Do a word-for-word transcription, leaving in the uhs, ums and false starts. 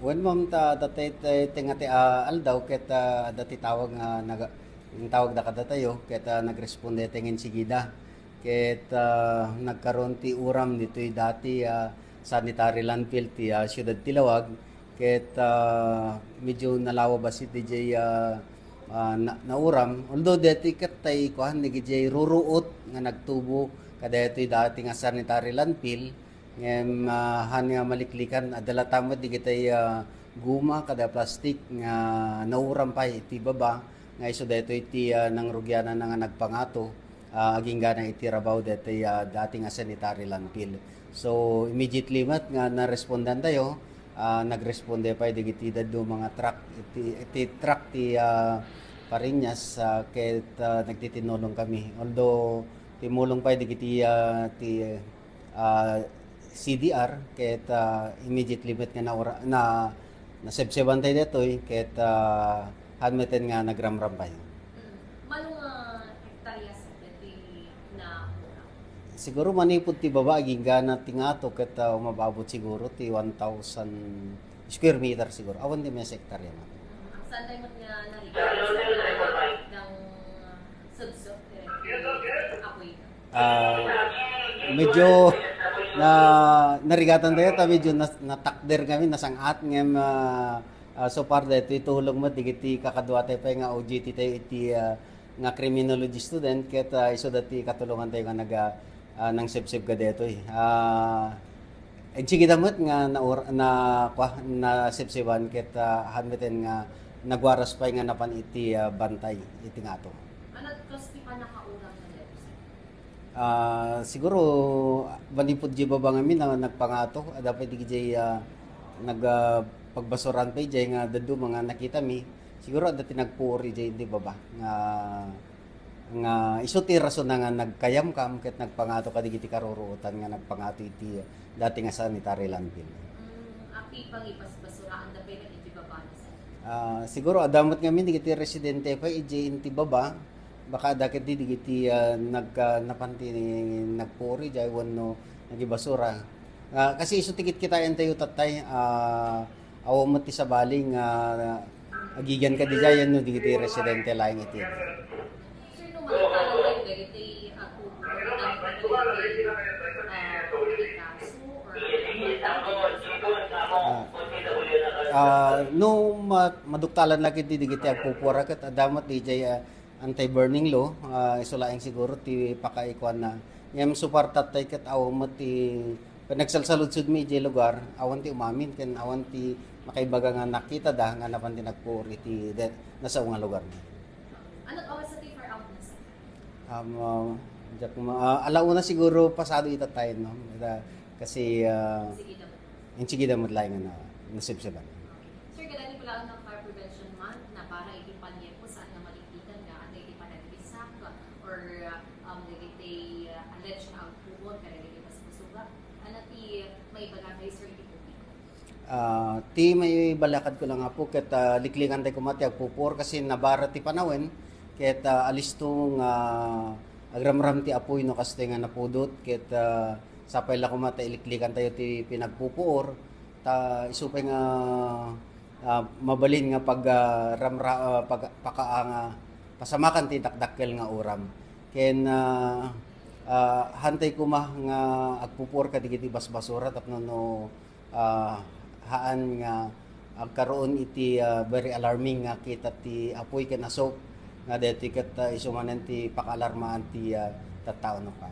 Wen, ma'am, ta, ta, tay, tay, tay nga ti, ah, aldaw ket, ah, adda ti tawag nga nag-, intawagda kadatayo ket, ah, nagresponde tay nga insigida. Ket, ah, nagkaroon ti uram ditoy dati, ah, sanitary landfill ti, ah, siudad ti Laoag. Ket, ah, medyo nalawa bassit diay, ah, ah, na-, nauram. Although deti ket tay kuan, diay ruruot nga nagtubo kadaytoy dati nga sanitary landfill. Ngem, ah, han nga maliklikan, adda latta met digitay, ah, guma kada plastik nga nauram pay iti baba, nga isu daytoy ti, ah, nangrugianna nga nagpangato, ah, aginggana iti rabaw daytoy, ah, dati nga sanitary landfill. So, immediately met nga narespondan tayo, ah, nagresponde pay digiti dadduma nga truck, iti, iti truck ti, ah, Pariñas, ah, ket, ah, nagtitinulong kami. Although, timulong pay digiti, ah, ti, ah, C D R, ket, ah, immediately met nga naura-, na, nasebseban tayo detoy, ket, ah, han meten nga nagramram pay. Mm. Mano nga hektarya sa deti na ura? Siguro manipud ti baba, aginggana ti ngato, ket, ah, umababot siguro ti one thousand square meter siguro. Awan ti mes hektarya man. Mm. Ang saan tayo nga narigat ng subsub, eh, apoy? Ah, medyo na, narigatan tayo, ta medyo nas-, natakder kami, nasang-at ngem, ah, ah, so far, daytoy tulong met digiti kakadua tayo pay nga O J T tayo iti, ah, nga criminology student, ket, ah, isu dati katulongan tayo nga naga, ah, nangsebseb kadaytoy. Ah, insigida met nga naur-, na, kua, nasebseban ket, ah, han meten nga nagwaras pay nga napan iti, ah, bantay iti ngato. Ano, kas ti pannakauram na daytoy, sir? Ah, siguro, manipud diay baba ngamin na nagpangato, adda pay diay, ah, nag, ah, pagbasuran pay diay nga dadduma nga nakitami. Siguro adda ti nagpuor diay iti baba nga, nga isu ti rason na nga nagkayamkam ket nagpangato kadigiti karuruotan nga nagpangato iti dati nga sanitary landfill. Mm, api pangibasbasuraan da pay iti baba na sa? Ah, siguro adda met ngamin digiti residente pay iti inti baba. Baka adda ketdi digiti, ah, nagka-, napan ti nagpuor diay wenno nagibasura. Ah, kasi isu ti kitkitaentayo tattay, ah, awan met ti sabali nga agigan kadi diay no digiti residente laeng iti. Sir, no mangitanan tayo dagiti agpupuor, ah, kaso or Ah, ah, no ma-, maduktalan la ketdi digiti agpupuor ket adda met diay, ah, anti-burning law, ah, isu laeng siguro ti pakaikuanna. Ngem so far tattay ket awan met ti panagsalsaludsodmi idiay lugar, awan ti umamin ken awan ti makaibaga nga nakitada nga napan ti nagpuor iti de-, nasao nga lugar. Ano oras ti far out na, sir? Um, ah, diak ma-, ah, ala una siguro pasado ita tayo, no? Ita, kasi, ah, Sige, dapat. Insigida met laeng nga na, nasibsiban. Okay. Sir, kadagiti pala ang fire prevention month na para iti panyepo, saan nga maliklikan nga adda iti panagrisak or, um, dagiti, uh, alleged nga agpuor kadagiti basbasura? Ano ti maibaga tayo, sir, iti publiko? Ah, ti maibalakad ko lang, Apo, ket, ah, liklikan tayo koma ti agpupuor kasi nabara ti panawen, ket, ah, alisto nga agramram ti apoy no kastoy nga napudot, ket, ah, sapay la koma ta iliklikan tayo ti pinagpupuor, ta isu pay nga, ah, mabalin nga pag, ah, ramra-, ah, pag, paka-, ah, nga pasamakan ti dakdakkel nga uram. Ken, ah, ah, hantay koma nga agpupuor kadagiti basbasura tapno no, ah, haan nga agkaroon iti, ah, very alarming nga kita ti apoy ken asuk nga daytoy ket, ah, isu manen ti pakaalarmaan ti, ah, tattao no ka.